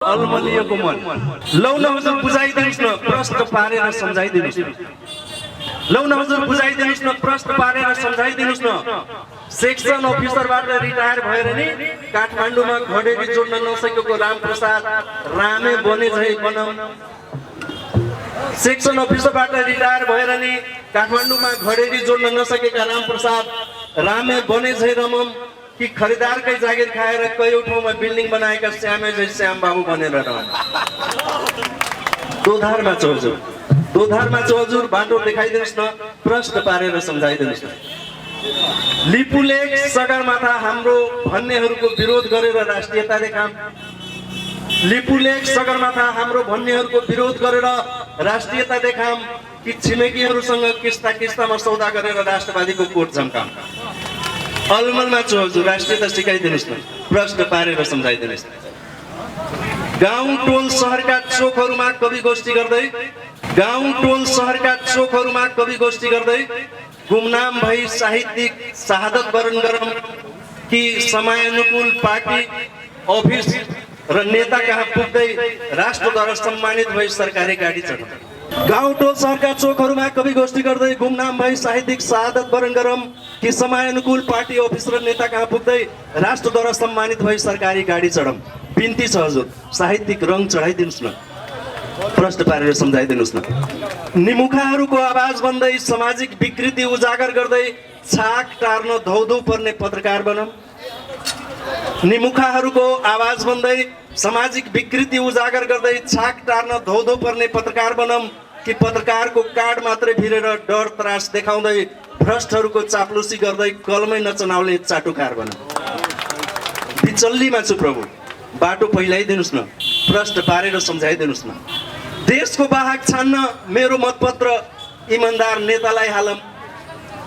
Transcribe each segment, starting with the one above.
अलमलिएको मन लौ न हजुर बुझाइदिनुस् न प्रश्न पारेर सम्झाइदिनुस् न लौ न हजुर बुझाइदिनुस् न प्रश्न पारेर सम्झाइदिनुस् न सेक्सन अफिसरबाट रिटायर भएर नि काठमाडौँमा घडेरी जोड्न नसकेको रामप्रसाद रामे बने झै बनम सेक्सन अफिसरबाट रिटायर भएर नि काठमाडौँमा घडेरी जोड्न नसकेका रामप्रसाद रामे बने झै रमम कि खरिदारकै जागिर खाएर कयौं ठाउँमा बिल्डिङ बनाएका श्यामे झै श्याम बाबु बनेर दोधारमा छ हजुर दोधारमा छ हजुर बाटो देखाइदिनुस् न प्रश्न पारेर सम्झाइदिनुस् न लिपुलेख सगरमाथा हाम्रो भन्नेहरूको विरोध गरेर राष्ट्रियता देखाम लिपुलेख सगरमाथा हाम्रो भन्नेहरूको विरोध गरेर राष्ट्रियता देखाम कि छिमेकीहरूसँग किस्ता किस्तामा सौदा गरेर राष्ट्रवादीको कोट झम्काम अलमलमा छु हजुर राष्ट्रियता सिकाइदिनुस् न प्रश्न पारेर सम्झाइदिनुस् न गाउँ टोल सहरका चोकहरूमा कवि गोष्ठी गर्दै गाउँ टोल सहरका चोकहरूमा कवि गोष्ठी गर्दै गुमनाम भई साहित्यिक शहादत वरण गरम कि समयानुकूल पार्टी अफिस र नेता कहाँ पुग्दै राष्ट्रद्वारा सम्मानित भई सरकारी गाडी चढाउँ गाउँ टोल सहरका चोकहरूमा कवि गोष्ठी गर्दै गुमनाम भई साहित्यिक शहादत वरण गरम कि समयानुकूल पार्टी अफिस र नेता कहाँ पुग्दै राष्ट्रद्वारा सम्मानित भई सरकारी गाडी चढाउँ बिन्ती छ हजुर साहित्यिक रङ चढाइदिनुस् न प्रश्न पारेर सम्झाइदिनुस् न निमुखाहरूको आवाज बन्दै सामाजिक विकृति उजागर गर्दै छाक टार्न धौधौ पर्ने पत्रकार बनम निमुखाहरूको आवाज बन्दै सामाजिक विकृति उजागर गर्दै छाक टार्न धौधौ पर्ने पत्रकार बनम कि पत्रकारको कार्ड मात्रै भिरेर डर त्रास देखाउँदै भ्रष्टहरूको चाप्लुसी गर्दै कलमै नचनाउने चाटुकार बनम बिचल्लीमा छु प्रभु बाटो पहिलाइदिनुस् न प्रश्न पारेर सम्झाइदिनुस् न देशको बाहक छान्न मेरो मतपत्र इमानदार नेतालाई हालम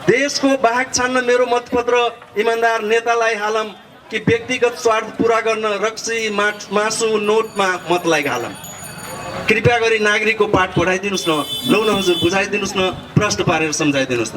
देशको बाहक छान्न मेरो मतपत्र इमानदार नेतालाई हालम कि व्यक्तिगत स्वार्थ पूरा गर्न रक्सी मासु नोटमा मतलाई घालम कृपया गरी नागरिकको पाठ पढाइदिनुस् न लौ न हजुर बुझाइदिनुस् न प्रश्न पारेर सम्झाइदिनुस् न